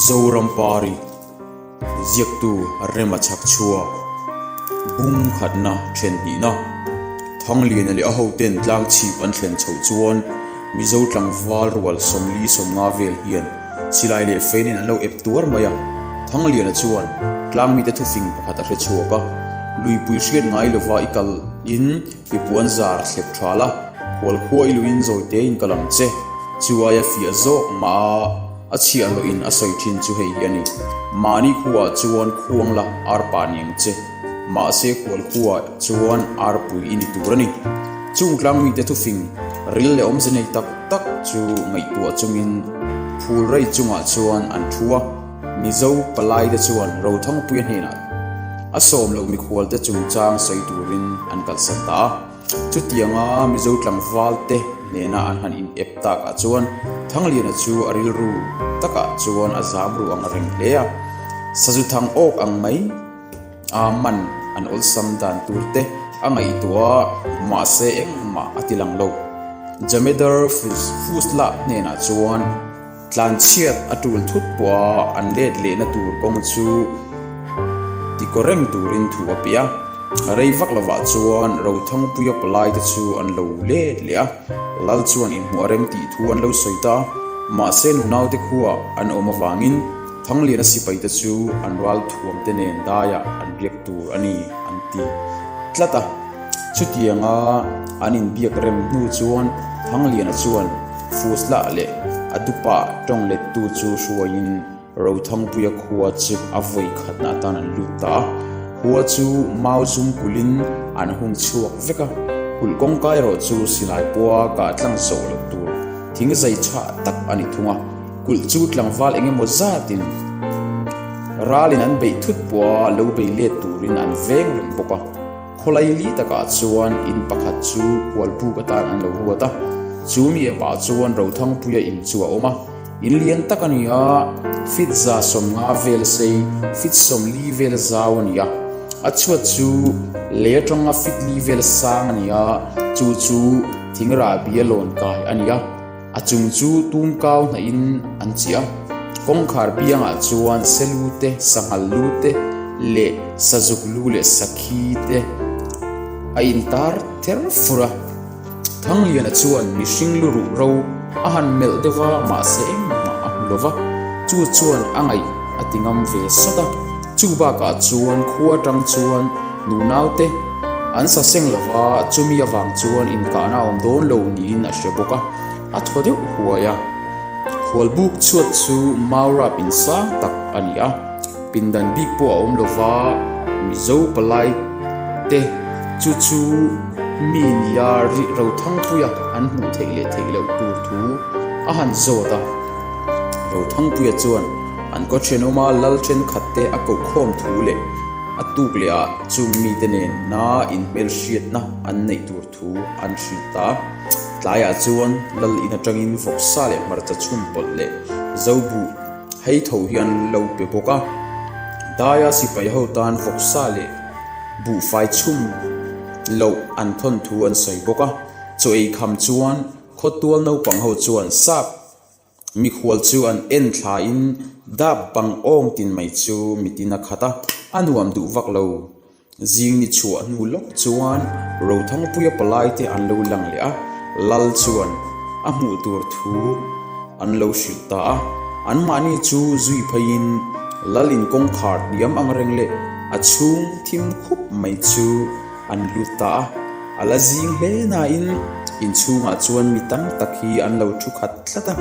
Zoram Pari ziaktu Rema chhak chhuak bung khatna then hnihna Thangliana leh a hoten tlang chhip an thlen chhoh chuan Mizo tlangval rual 40 50 vel hian silai leh feinin an lo ep tuar mai a. Thangliana chuan tlang mite thufing pakhat a hre chhuak a, Luipui hriat ngai lova i kal in I puan zar thlep tha la, khual khua i luin zawi tein ka lang che. Chu aia fiah zawk mah a, a chhiah hlawhin a sawi thin chu hei hi a ni. Mahni khuaah chuan khuang la ar pah ni ang che. Mahse khual khuaah chuan arpui i ni tur a ni. Chung tlangmite thufing ril leh awmze nei tak tak chu ngaihtuah chungin phul rei chungah chuan an thu a. Mizo palaite chuan Rothangpuia hnenah a sawm loh mikhualte chungchang sawi turin an kalsan ta a. Chutianga Mizo tlangvalte hnena an han inep takah chuan Thangliana chu a rilru takah chuan a zam ru ang reng hle a. Sazu thang awk ang mai a man an awlsam dan tur te a ngaihtuah a, mahse engmah a ti lang lo. Jamedar Fusla hnenah chuan. Tlanchhiat a tul thut pawha an let lehna tur kawng chu tikaw reng turin thu a pe a. Rei vak lovah chuan Rothangpuia palaite chu an lo let leh a, Lal chuan inhmuh a rem tih thu an lo sawi ta a. Mahse nunaute khuaa an awm avangin Thangliana sipaite chu an ralthuamte nen daiah an riak tur a ni an ti tlat a. Chutianga an inbiak rem hnu chuan Thangliana chuan Fuslah leh a dupa tawng lettu chu hruaiin Rothangpuia khua chu a vawi khatna atan an lut ta a. Khua chu mau zum kulhin an hung chhuak vek a, kulh kawngka erawh chu silai pawha kah tlang zawh loh tur thing zai chhah tak a ni thung a. Kulh chu tlangval eng emaw zatin ralin an beih thut pawha lo bei let turin an veng reng bawk a. Khawlai li takah chuan in pakhat chu kualbuk atan an lo ruat a, chu mi epah chuan Rothangpuia in chu a awm a. In lian tak a ni a, fit 150 vel sei, fit 40 vel zau a ni a. A chhuat chu lei atanga fit li vel sang a ni a, chu chu thingrahbia lawn kai a ni a. A chung chu tumkau hnahin an chiah a, kawngkhar biangah chuan selu te, sanghal lu te leh sazuk lu leh sakhi te a intar ther fur a. Thangliana chuan mihring lu ruh ro a han melh deuh a, mahse engmah a hmu lo va, chu chuan a ngaih a ti ngam ve sawt a. Chu bakah chuan khua atang chuan nunaute an sa seng lo va, chumi avang chuan inkahna a awm dawn lo niin a hre bawk a, a thaw deuh huai a. Khualbuk chhuat chu maurap in sang tak a ni a, pindan bik pawh a awm lo va, Mizo palai te chu chu mi nia rih Rothangpuia an hmuh theih leh theih loh tur thu a han zawt a. Rothangpuia chuan an kaw thenawma lal thenkhat te a koh khawm thu leh a tuk leh ah chung mite nen na inhmelhriatna an neih tur thu an hrilh ta a. Tlaiah chuan lal in atangin vawksa leh hmarcha chhum pawlh leh zobuh hei tho hi an lo pe bawk a. Daia sipai ho tan vawksa leh buhfai chhum loh an thawn thu an sawi bawk a. Chaw ei kham chuan khawtual naupang ho chuan sap Mikhual chu an en thlain dap bang awng tin mai chu mitin a khat a, a nuam duh vak lo. Zing ni chhuah hnu lawk chuan Rothangpuia palai te an lo lang leh a, Lal chuan a hmuh tur thu an lo hrilh ta a. Anmahni chu zui pheiin Lal in kawngkhar hniam ang reng leh a chhung thim khup mai chu An lut ta a, a la zing hle nain inchhungah chuan mi tam tak hi an lo thu khat tlat a.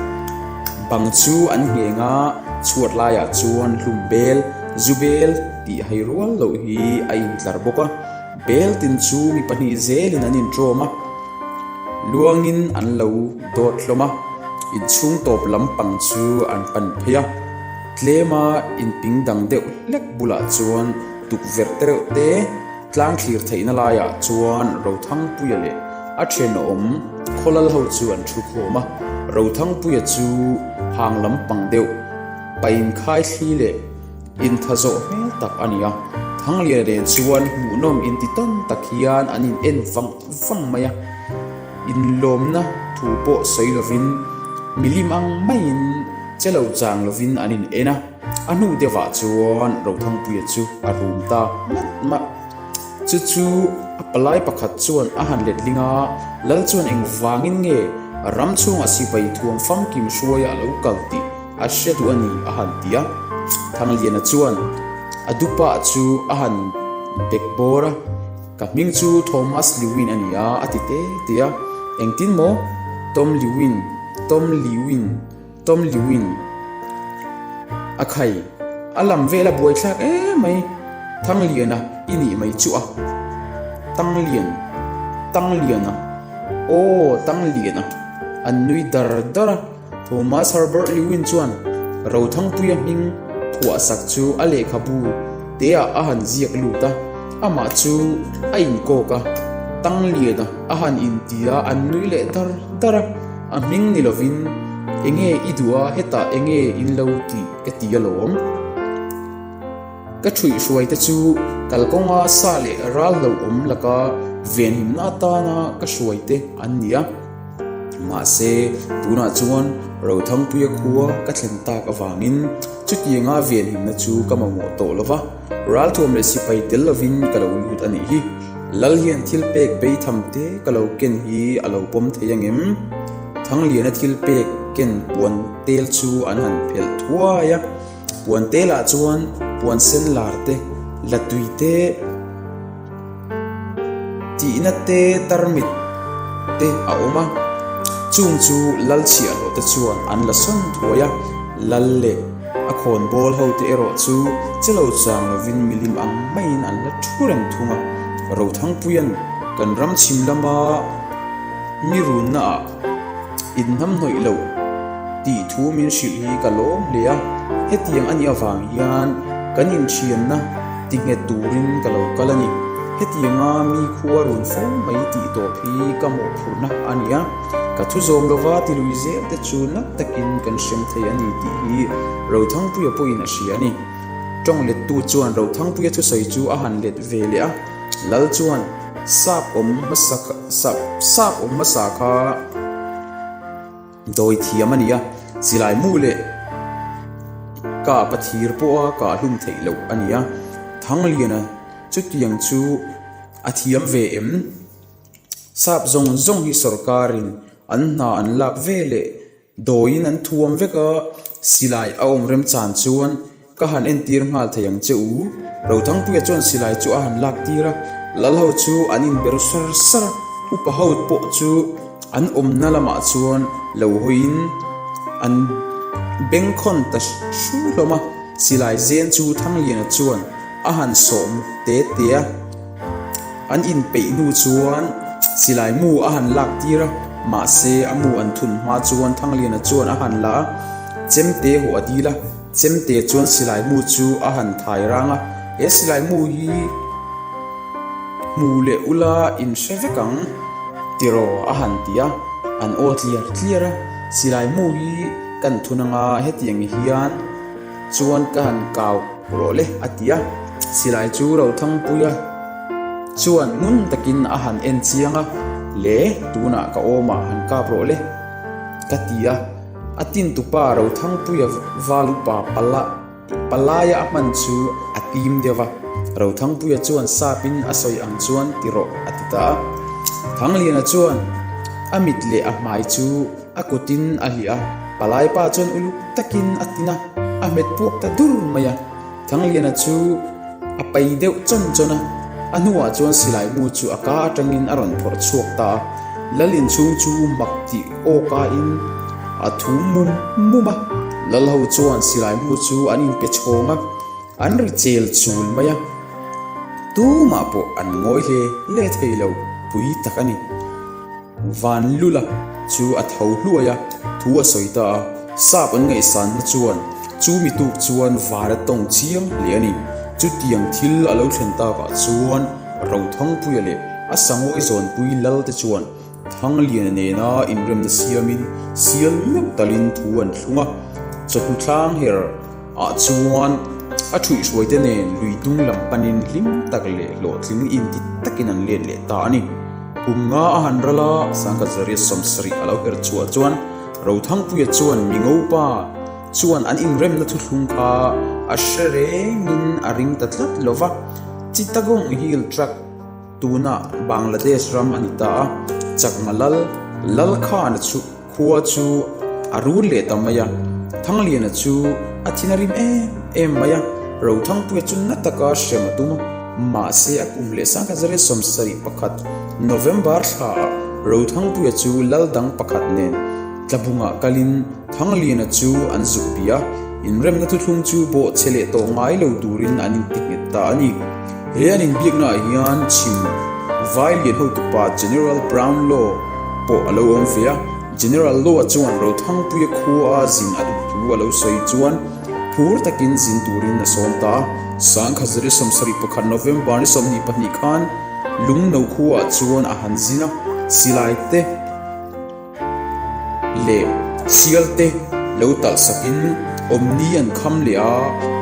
Bang chu an ngheng a, chhuat laiah chuan hlum bel, zu bel tih hai rual loh hi a intlar bawk a. Bel tin chu mi pahnih zelin an intawm a, luangin an lo dawt hlawm a, inchhung tawp lampang chu an pan phei a. Tlema inping dang deuh hlek bulah chuan tukverh tereuh te, Tlang thlir theihna laiah chuan Rothangpuia leh a thenawm khawlal ho chu an thu khawm a, Rothangpuia chu hang lampang deuh pain khaithli leh intha zawh hmel tak a ni a, Thangliana nen chuan hmuhnawm inti tawn tak hian an in en vang vang mai a, inlawmna thu pawh sawi lovin milim ang maiin che lo chang lovin an in en a. A hnu deuhah chuan Rothangpuia chu a rum ta nghat mah. Chu chu a palai pakhat chuan a han letling a, Lal chuan engvangin nge ram chhungah sipai thuam famkim hruaia a lo kal tih a hre duh a ni a han ti a. Thangliana chuan a dupa chu a han bek bawr a, Ka hming chu Thomas Lewin a ni a, a ti te te a. Engtin maw? Tom Lewin, Tom Lewin. Tom Lewin a khai a lam vel a buaithlak em mai Thangliana i nih mai chu a Tanglian Tangliana aw Tangliana an nui dar dar a Thomas Herbert Lewin chuan Rothangpuia hming phuahsak chu a lehkhabu te ah a han ziak lut a amah chu a inkawk a Tangliana a han inti a an nui leh dar dar a. A hming ni lovin enge i duh a hetah enge in lo tih ka ti alawm. Ka ṭhuihhruai te chu kalkawnga sa leh ral lo awm laka venhimna atana ka hruai te an ni a. Mahse, tunah chuan Rothangpuia khua ka thlen tak avangin chutianga venhimna chu ka mamawh tawh lo va, ralthuam leh sipai tel lovin ka lo lut a nih hi. Lal hian thil pek beitham te ka lo ken hi a lo pawm thei angem? Thangliana thil pek ken puan tel chu an han phelh thuai a, puan telah chuan puan sen lar te, latui te, tihna te tarmit te a awm a, chung chu lal chhiahhlawh te chuan an la sawn thuai a, lal leh A khawnbawl hote erawh chu che lo chang lovin milim ang maiin an la thu reng thung a. Rothangpuia'n kan ram chhim lama mi runnaah inhnamhnawih loh tih thu min hrilh hi ka lawm hle a, hetiang a nih avang hian kan inthianna tinghet turin ka lo kal a ni. Hetianga mi khua run fo mai tih tawp hi ka mawhphurhna a ni a. Ka thu zawm lova ti lui zel te chu nat takin kan hrem thei a ni tih hi Rothangpuia pawhin a hria a ni. Tawng lettu chuan Rothangpuia thusawi chu a han let ve leh a, Lal chuan sap awm hmasa sap sap awm hmasa kha dawi thiam a ni a, silai mu leh kah pathir pawha kah hlum theih loh a ni a, Thangliana chutiang chu a thiam ve em? Sap zawng zawng hi sorkarin an hna an lak ve leh dawiin an thuam vek a, silai a awm remchan chuan ka han entir nghal thei ang che u. Rothangpuia chuan silai chu a han lak tir a, lal ho chu an inber sar sar a, upa ho pawh chu an awmna lamah chuan lo hawiin an bengkhawn ta hru hlawm a, silai zen chu Thangliana chuan a han sawh muk te te a. An inpeih hnu chuan silai mu a han lak tir a, mahse a mu an thun hma chuan Thangliana chuan a han la a, chemte hawh a dil a, chemte chuan silai mu chu a han thai rang a, he silai mu hi hmu leh ula in hre vek ang tiraw a han ti a, an aw tliar tliar a, silai mu hi kan thun anga hetiang hian Chuan ka han kau rawh le a ti a, silai chu Rothangpuia chuan ngun takin a han en chiang a, le tunah ka awmah han kap rawh le ka ti a, a tintupa Rothangpuia val upa pala palaia a hman chu a tim deuh va, Rothangpuia chuan sapin a sawi ang chuan ti rawh a ti ta a, Thangliana chuan a mit leh a hmai chu A kutin a hliah a, palai pa chuan uluk takin a tin a, a hmet puak ta dur mai a. Thangliana chu a pai deuh chawn chawn a, a hnuah chuan silai mu chu a ka atangin a rawn phawrh chhuak ta a. Lal inchhung chu mak tih awkain a thum mum mum a, Lal ho chuan silai mu chu an inpe chhawng a, an ri chel chul mai a. Tumah pawh an ngawi hle hle thei lo, pui tak a ni. Van Lula chu a tho hluai a, thu a sawi ta a, sap an ngaihsanna chuan chu mi tuk chuan var a tawng chiang hle a ni. Chutiang thil a lo thlen takah chuan Rothangpuia leh a sangawi zawnpui lal te chuan Thangliana nena inremna siamin sial meuh talin thu an thlung a, chawhnu thlang her ah chuan a ṭhuihhruai te nen lui dung lam panin hlim tak leh hlawhtling inti takin an let leh ta a ni. Kum nga a han ral a, Sangkhat Zariat sawmsarih a lo her chhuah chuan Rothangpuia chuan mi ngopa chuan an inremna thuthlung kha a hre rengin a ring ta tlat lo va. Chittagong Hill Tract tunah Bangladesh ram a ni ta a, Chakma lal Lal Khan-a chu khua chu a rul leh ta mai a. Thangliana chu a thin a rim em em mai a, Rothangpuia chu na taka hrem a tum a, mahse a kum leh 1971 November thlaah Rothangpuia chu lal dang pakhat nen Tlabungah kalin Thangliana chu an zuk pi a, inremna thuthlung chu bawhchhe leh tawh ngai lo turin an inti nghet ta a ni. He an inbiaknaah hian chhim vai lian hotupa General Brownlow pawh a lo awm ve a. General Law-a chuan Rothangpuia khua zin a duh thu a lo sawi chuan phur takin zin turin a sawm ta a. 1971 November ni 22 khan Lungno khuaah chuan a han zin a, silai te, leh sial te lo talh sakin awmni an kham leh a,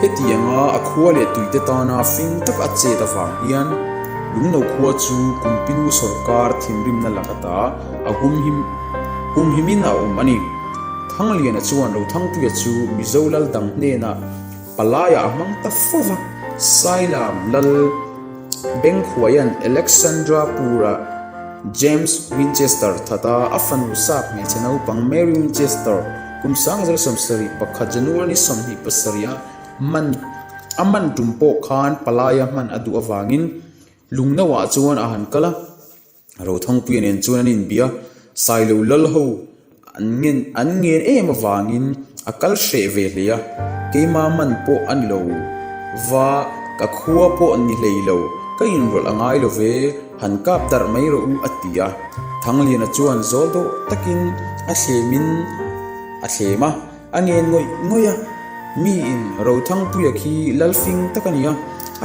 hetianga a khua leh tuite tana fing tak a chet avang hian Lungno khua chu Kumpinu sawrkar thinrimna lak ata a humhim humhimin a awm a ni. Thangliana chuan Rothangpuia chu Mizo lal dang hnenah palaiah a hmang ta fo va, Sailam lal Bengkhuaia'n Alexandra Pura James Winchester thata a fanu sap hmeichhe naupang Mary Winchester kum 1971 January ni 27 a man a man tum pawh khan palaia hman a duh avangin Lungno-ah chuan a han kal a. Rothangpuia nen chuan an inbia a, Sailo lal ho an ngen an ngen em avangin a kal hreh ve hle a, keima man pawh a ni lo va, ka khua pawh ni hlei lo, ka inrawlh a ngai lo ve, han kap darh mai rawh u a ti a. Thangliana chuan zawl dawh takin a thlemin a thlem a. A ngen ngawih ngawih a, miin Rothangpuia khi lalfing tak a ni a,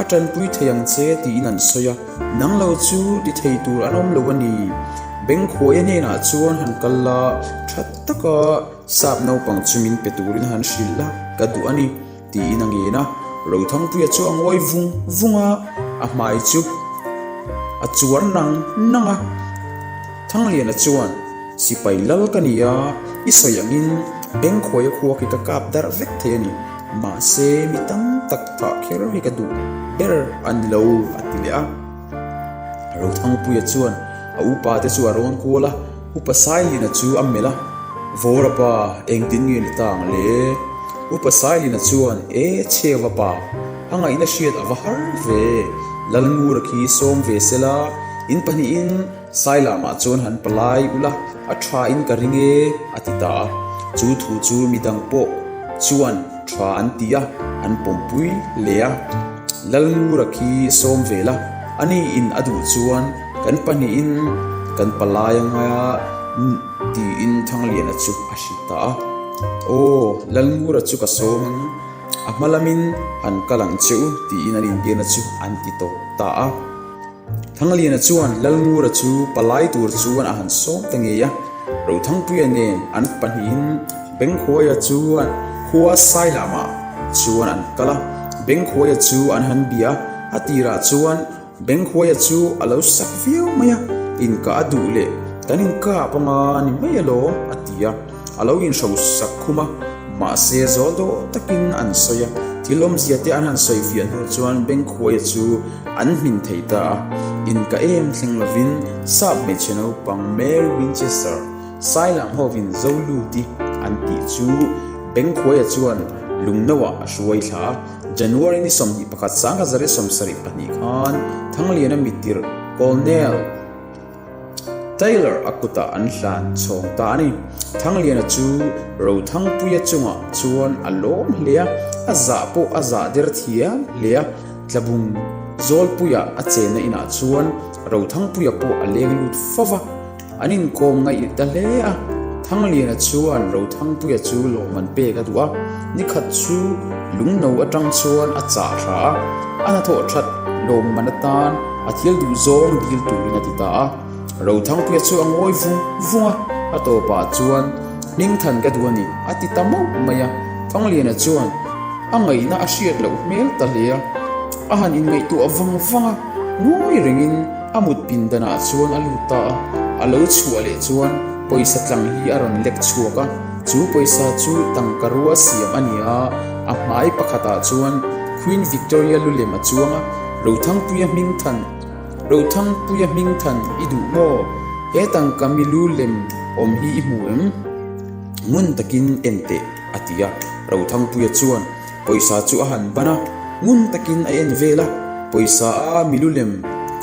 a tanpui thei ang che tiin an sawi a, nang lo chu ti thei tur an awm lo a ni. Bengkhuaia hnenah chuan han kal la, tha taka sap naupang chu min pe turin han hrilh la, ka duh a ni tiin a ngen a. Rothangpuia chu a ngawi vung vung a, a hmai chu a chuar nang nang a. Thangliana chuan, Sipai lal ka ni a, i sawi angin Bengkhuaia khua khi ka kap darh vek thei a ni. Mahse, mi tam tak thah kher hi ka duh ber a ni lo, a ti leh a. Rothangpuia chuan a upa te chu a rawn kual a, Upa Sailina chu a melh a, Vawra pa, engtin nge ni ta ang le? Upa Sailina chuan, E, chheva pa, a ngaihna hriat a va har ve, Lalngura khi sawm ve sela, in pahnihin Sailamah chuan han palai ula, a tha in ka ring e, a ti ta a. Chu thu chu midang pawh chuan tha an ti a, an pawmpui leh a. Lalngura khi sawm vel a, ani in a duh chuan kan pahnihin kan palai anga tiin Thangliana chu a hrilh ta a. Aw, Lalngura chu ka sawm ang, a hma lamin han kal ang che u tiin an inbiakna chu an ti tawp ta a. Thangliana chuan Lalngura chu palai tur chuan a han sawm ta ngei a, Rothangpuia nen an pahnihin Bengkhuaia chuan khua Sailamah chuan an kal a, Bengkhuaia chu an han bia a, a tirah chuan Bengkhuaia chu a lo sak viau mai a, inkah a duh leh kan inkap anga a ni mai alawm a ti a. A lo inhro sak khum a, mahse zawl dawh takin an sawi a, thil awmzia te an han sawi fiah hnu chuan Bengkhuaia chu an hmin thei ta a, in ka em thleng lovin sap hmeichhe naupang Mary Winchester, Sailam hovin Zoluti an tih chu Bengkhuaia chuan Lungno-ah a hruai thla a, January ni 21 1972 khan Thangliana mitirh Colonel Taylor a kutah an hlan chhawng ta a ni. Thangliana chu Rothangpuia chungah chuan a lawm hle a, a zah pawh a zah der thiam hle a. Tlabung Zawlpuia a chenna inah chuan Rothangpuia pawh a leng lut fo va, an inkawm ngaih ta hle a. Thangliana chuan Rothangpuia chu lawmman pek a duh a, nikhat chu lungno atang chuan a chah thla a, a hnathawh that lawmman atan a thil duh zawng dil turin a ti ta a. Rothangpuia chu a ngawi vung vung a, a tawpah chuan Hmingthan ka duh a ni a ti ta mauh mai a. Thangliana chuan a ngaihna a hriat loh hmel ta hle a, a han inngaihtuah vang vang a, ngawi rengin a mut pindanah chuan a lut ta a. A lo chhuah leh chuan pawisa tlang hi a rawn lek chhuak a, chu pawisa chu tangka rua siam a ni a. A hmai pakhatah chuan Queen Victoria lu lem a chuang a, Rothangpuia hming than, Rothangpuia hming than i duh maw? He tangka mi lu lem awm hi i hmu em? Ngun takin en teh, a ti a. Rothangpuia chuan pawisa chu a han ban a, ngun takin a en vel a, pawisa a mi lu lem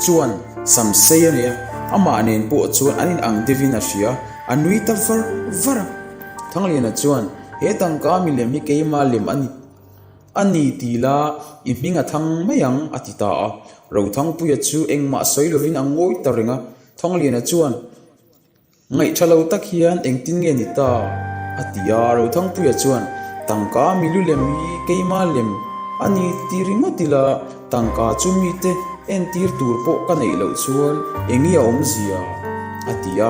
chuan sam sei a nei a, amah nen pawh chuan an inang deuhin a hria, a nui ta var var a. Thangliana chuan, He tangka milem hi keima lem a ni a ni ti la, i hming a thang mai ang, a ti ta a. Rothangpuia chu engmah sawi lovin a ngawi ta reng a. Thangliana chuan, Ngaihṭha lo tak hian engtin nge ni ta? a ti a. Rothangpuia chuan, Tangka milu lem hi keima lem a ni ti ringawt ila, tangka chu mite entir tur pawh ka neih loh chuan eng nge a awmzia? a ti a.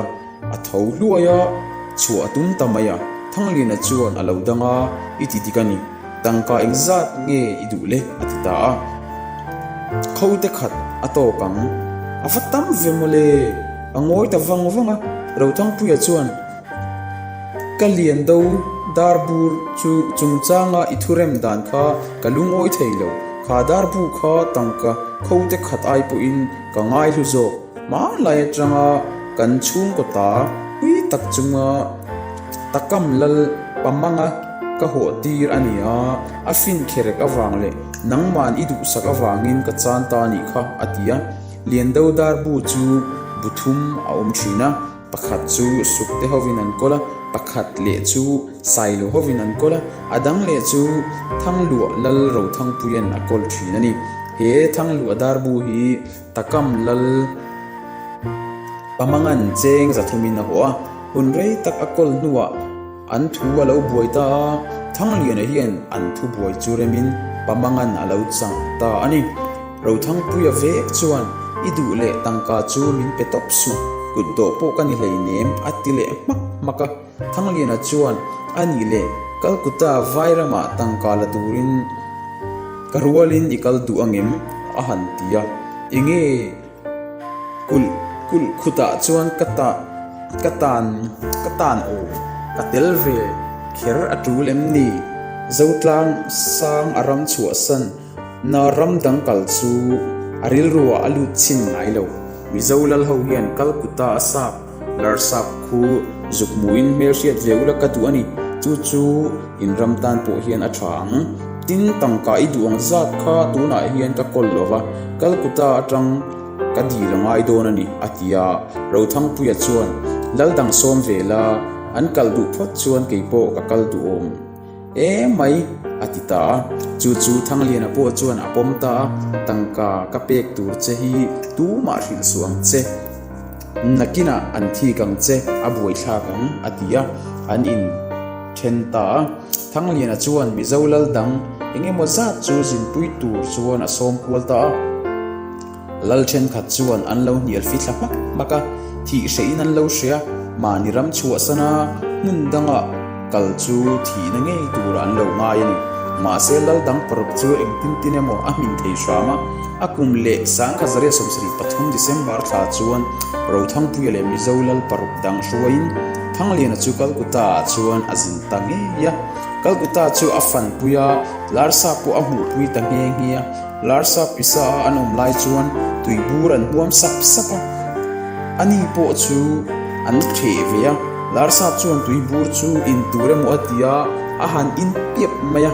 A tho hluai a, chhuah a tum ta mai a, Thangliana chuan a lo dang a, I ti dik a ni, tangka engzat nge i duh le? a ti ta a. Kho te khat a tawk ang, a va tam ve mawle, a ngawi ta vang vang a, Rothangpuia chuan, Ka lian do darbur chu chungchanga i thurem dan kha ka lungawi thei lo, kha darbu kha tangka kho te khat ai pawhin ka ngaihlu zawk. Hmanlai atanga kan chhungkaw ta pui tak chunga takam lal pamanga ka hawh tir a ni a, a fin kherek avang leh nangman i duhsak avangin ka chan ta anih kha a ti a. Liando darbu chu bu thum a awm thin a, pakhat chu sukte hovin an kawl a, pakhat leh chu sailo hovin an kawl a, a dang leh chu Thangluah lal Rothangpuia'n a kawl thin a ni. He Thangluah darbu hi Takam lal Pamangan cheng zathumin a hawh a, hun rei tak a kawl hnuah an thu a lo buai ta a, Thangliana hian an thu buai chu remin Pamangan a lo chang ta a ni. Rothangpuia vek chuan i duh leh tangka chu min pe tawp suh, kut dawh pawh ka ni hleinem a ti leh hmak hmak a. Thangliana chuan a nih leh Calcutta Vairamah tangka la turin Ka rualin i kal duh angem? a han ti a. Enge kulh kulh khutah chuan ka ta ka tan ka tan aw ka tel ve kher a tul em ni? Zotlang sang a ram chhuahsan na ram dang kal chu a rilruah a lut chhin ngai lo. Mizo lal ho hian Calcutta a sap Larsap khu zuk hmuhin hmelhriat ve ula ka duh a ni. Chu chu in ram tan pawh hian a tha ang. Tin, tangka i duh ang zat kha tunah hian ka kawl lo va, Calcutta atang ka dil a ngai dawn a ni, a ti a. Rothangpuia chuan, Lal dang sawm ve la, an kal duh phawt chuan kei pawh ka kal duh awm e mai, a ti ta a. Chu chu Thangliana pawh chuan a pawm ta a, Tangka ka pek tur che hi tumah hrilh suh ang che. Nakinah an thik ang che, a buaithlak ang, a ti a, an in then ta a. Thangliana chuan Mizo lal dang eng emaw zat chu zinpui tur chuan a sawm kual ta a. Lal thenkhat chuan an lo hnial fi thla hmak hmak a, thih hrehin an lo hria, mahni ram chhuahsana hmun dangah kal chu thihna ngei turah an lo ngai a ni. Mahse lal dang paruk chu engtin tin emaw a hmin thei hram a. A kum leh 1973 December thla chuan Rothangpuia leh Mizo lal paruk dang hruaiin Thangliana chu Calcutta ah chuan a zin ta ngei a. Calcutta chu a fanpui a, Larsa pawh a hmuhpui ta nghe nghe a. Larsa pisa a an awm lai chuan tuibur an huam sap sap a, ani pawh chu an ṭheh ve a. Larsa chuan tuibur chu in tur emaw a ti a, a han in piap mai a,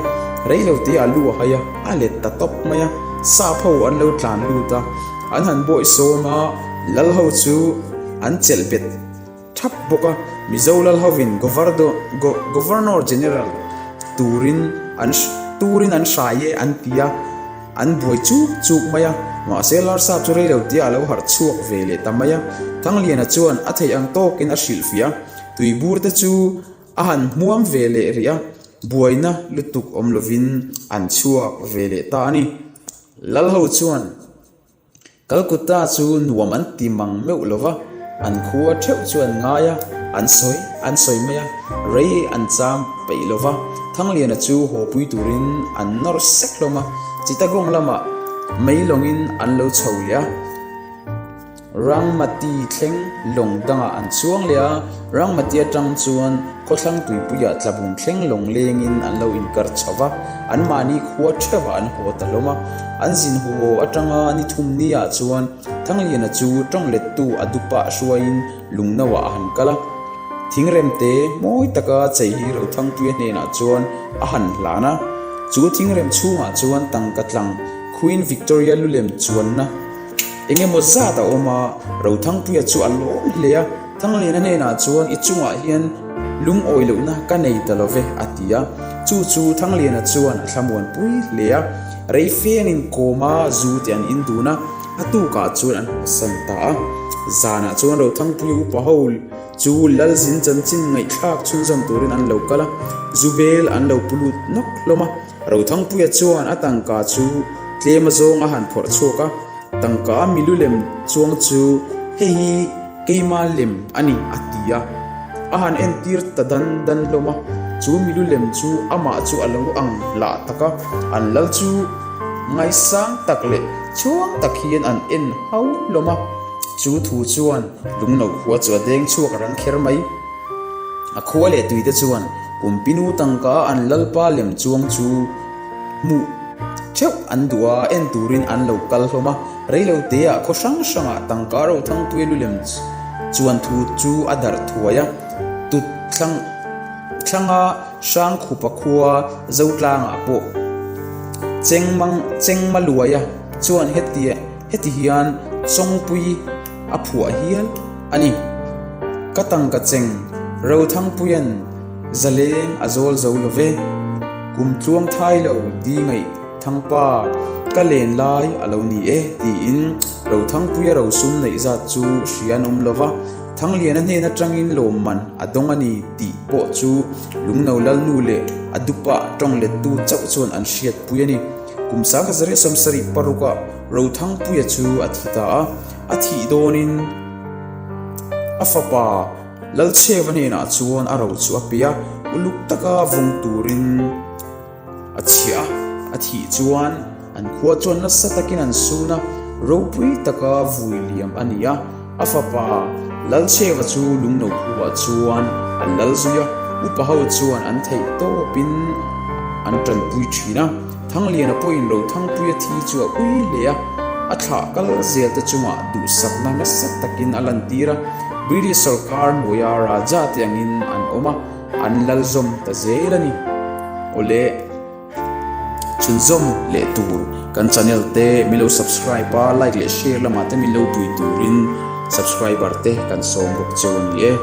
reilote a lu a hai a. A let ta tawp mai a, sap ho an lo tlan lut a, an han bawih sawm a, lal ho chu an chelh bet thap bawk a, Mizo lal hovin Governor General turin an turin an hrai e an ti a, an buai chuk chuk mai a, mahse Larsap chu reilo tia a lo harh chhuak ve leh ta mai a, Thangliana chuan a theih ang tawkin a hrilhfiah a, tuibur te chu A han hmuam ve leh rih a, buaina lutuk awm lovin an chhuak ve leh ta a ni. Lalho chuan Calcutta chu nuam an ti mang meuh lo va, an khua theuh chu an ngai a, an sawi an sawi mai a, rei an cham peih lo va, Thangliana chu haw pui turin an nawr sek hlawm a, Chittagong lamah mei lawngin an lo chho leh a. Rangmati thleng lawng dangah an chuang leh a, Rangmati atang chuan khawthlang tuipuiah tlabung thleng lawng lengin an lo inkar chho va, anmahni khua theuhah an haw ta hlawm a. An zin haw atanga ni thum niah chuan Thangliana chu tawng lettu a dupah hruaiin Lungno-ah a han kal a. Thingremte mawi taka chei hi Rothangpuia hnenah chuan a han hlan a. Chu thingrem chhungah chuan tangka tlang Queen Victoria lulem chuanna eng emaw zat a awm a, Rothangpuia chu a lawm hle a. Thangliana hnenah chuan i chungah hian lungawi lohna ka nei ta lo ve a ti a. Chu chu Thangliana chuan a thlamuanpui hle a. Rei feng inkawm a, zu te an in dun a. A tukah chuan an hmuhsan ta a, zanah chuan Rothangpuia upa ho chu Lalzin chanchin ngaihthlak chhunzawm turin an lo kal a, Zubel an lo pu lut nawk hlawm a. Rothangpuia chuan a tangka chu tlem azawng a han phawrh chhuak a, tangka a milu lem chuang chu hei hi keima lem a ni a ti a, a han entir ta dan dan hlawm a, chu milu lem chu amah chu a lo ang lah tak a, an lal chu Ngaisang tak leh chhuang tak hian an en hau hlawm a, chu thu chuan lungno khua chu a deng chhuak rang kher mai. A khua leh tuite chuan Kumpinu tangka an lalpa lem chuang chu hmuh theuh an duh a, en turin an lo kal hlawm a, reilo teah khaw hrang hrangah tangka Rothangpuia lu lem chuan thu chu a darh thuai a, tut thlang thlanga Hrangkhupa khua Zotlangah pawh Chengmang Chengmaluaia chuan heti heti hian Chawngpui a phuah hial a ni. Ka tangka cheng Rothangpuia'n zaleng a zawl zo lo ve. Kum tluang thai lo di ngaih thangpa ka len lai a lo ni e tiin Rothangpuia rosum neih zat chu hria an awm lo va. Thangliana hnen atangin lawmman a dawng a ni tih pawh chu Lungno Lalnu leh a dupa tawng lettu chauh chuan an hriatpui a ni. Kum 1976 ah Rothangpuia chu a thi ta a, a thih dawnin a fapa Lalchheva hnenah chuan a ro chu a pe a, uluk taka vawng turin A chhiah a, a thih chuan an khua chuan nasa takin an sun a, ropui taka vui liam a ni a. A fapa Lalchheva chu lungno khuah chuan a lal zui a, upa ho chuan an theih tawpin an tanpui thin a. Thangliana pawhin Rothangpuia thi chu a ui hle a, a thlah kal zel te chungah duhsakna nasa takin a lantir a, British sorkar hnuaia Raja te angin an awm a. An lal zawm ta zel a ni. Awle chhunzawm leh tur kan channel te min lo subscribe a, like leh share lamah te min lo pui turin subscriber te kan sawm bawk cheu a ni e.